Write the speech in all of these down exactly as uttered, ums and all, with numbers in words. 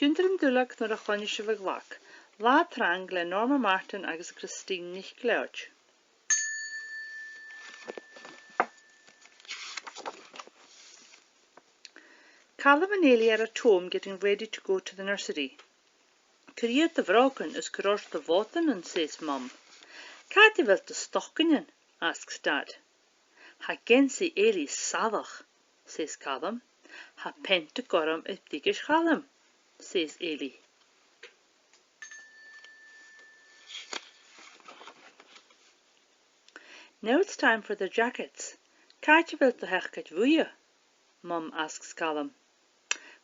Tionndaidh an duilleag nuair a chluinneas sibh an glag. Latha trang le Norma Martin agus Christine NicLeòid. Calum and Eilidh are at home getting ready to go to the nursery. "Cuir dhìot do bhrògan is cuir ort do bhòtannan," says Mum. "Càit a bheil do stocainnean?" asks Dad. "Tha geansaidh Eilidh salach," says Calum. "Tha peantadh gorm air British Chaluim," says Eilidh. "Now it's time for their jackets. Càit a bheil do sheacaid bhuidhe?" Mum asks Calum.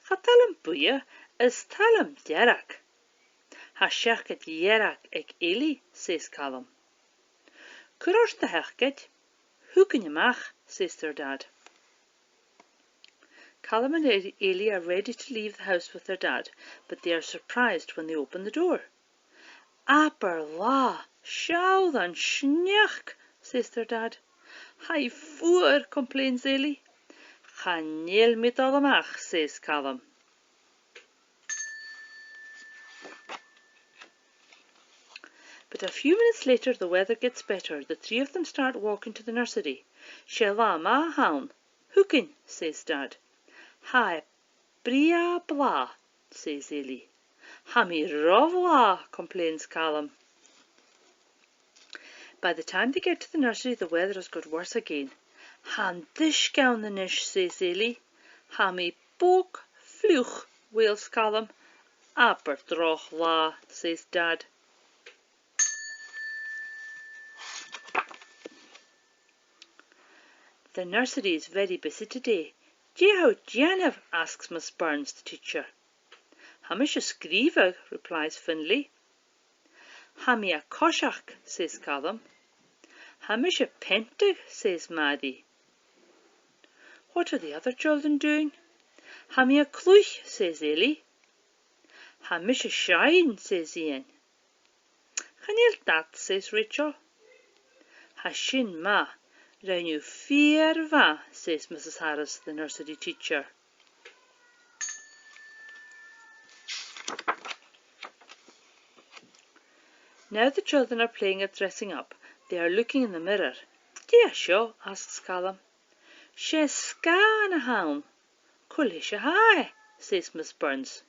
"Cha toil leam buidhe, is toil leam dearg." "Tha seacaid dhearg aig Eilidh," says Calum. "Cuir ort do sheacaid, thugainn a-mach," says their dad. Calum and Eilidh are ready to leave the house with their dad, but they are surprised when they open the door. "Abair latha, seall an sneachd," says their dad. "Tha i fuar," complains Eilidh. "Chan eil mi a' dol a-mach," says Calum. But a few minutes later the weather gets better. The three of them start walking to the nursery. "'S e latha math a th' ann. Thugainn," says Dad. "Tha e brèagha blàth," says Eilidh. "Tha mi ro bhlàth," complains Calum. By the time they get to the nursery, the weather has got worse again. "Tha an t-uisge ann a-nis," says Eilidh. "Tha mi bog fliuch," wails Calum. "Abair droch latha," says Dad. "The nursery is very busy today. Dè tha thu a' dèanamh?" asks Miss Burns, the teacher. "Tha mise a' sgrìobhadh," replies Finlay. "Tha mi a' coiseachd," says Calum. "Tha mise a' peantadh," says Maddie. "What are the other children doing?" "Tha mi a' cluich," says Eilidh. "Tha mise a' seinn," says Iain. "Chan eil dad," says Rachel. "Tha sin math. Rinn thu fìor mhath," says Missus Harris, the nursery teacher. Now the children are playing at dressing up. They are looking in the mirror. "Dè tha seo?" asks Calum. "'S e sgàthan a th' ann." "Cò leis a tha e?" says Miss Burns.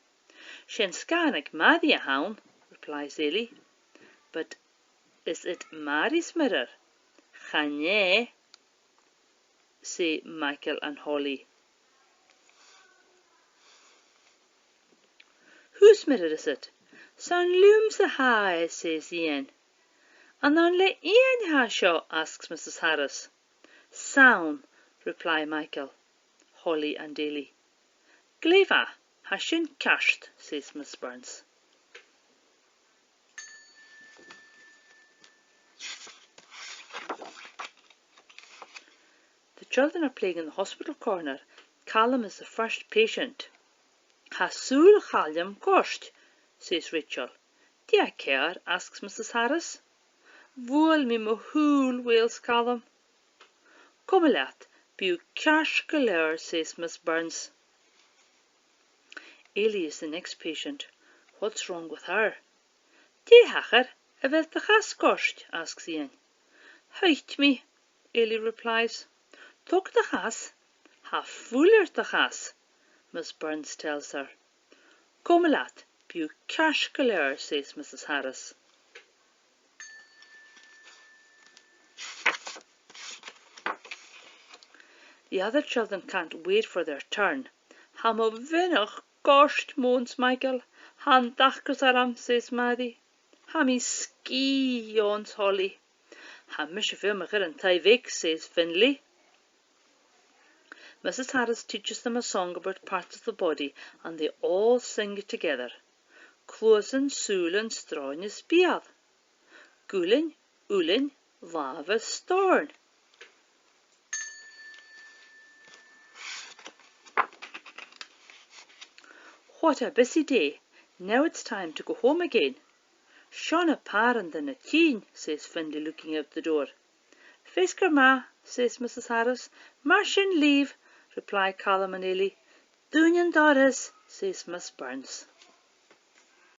"'S e an sgàthan aig Maddie a th' ann," replies Eilidh. "But is it Maddie's mirror?" "Chan e," say Michael and Holly. "Whose mirror is it?" "'S ann leamsa a tha e," says Iain. "An ann le Iain a tha seo?" asks Missus Harris. "'S ann," reply Michael, Holly and Eilidh. "Glè mhath, tha sin ceart," says Miss Burns. The children are playing in the hospital corner. Calum is the first patient. "Tha sùil Chaluim goirt," says Rachel. "Dè tha ceàrr?" asks Missus Harris. "Bhuail mi mo shùil," wails Calum. "Coma leat, bidh thu ceart gu leòr," says Miss Burns. Eilidh is the next patient. "What's wrong with her?" "Dè thachair, a bheil do chas goirt?" asks Iain. "Thuit mi," Eilidh replies. "Tog do chas, tha fuil air do chas," Miss Burns tells her. "Coma leat, bidh thu ceart gu leòr," says Missus Harris. The other children can't wait for their turn. "Tha mo mhionach goirt," moans Michael. "Tha an t-acras orm," says Maddie. "Tha mi sgìth," yawns Holly. "Tha mise a' fuireach air an taigh-bheag," says Finlay. Missus Harris teaches them a song about parts of the body, and they all sing it together. Cluasan, sùilean, sròin is beul. Guilean, uillean, làmh is stòrn. What a busy day. Now it's time to go home again. "Seo na pàrantan a' tighinn," says Finlay, looking out the door. "Feasgar math," says Missus Harris. "Mar sin leibh," reply Calum and Eilidh. "Duine an doras," says Miss Burns.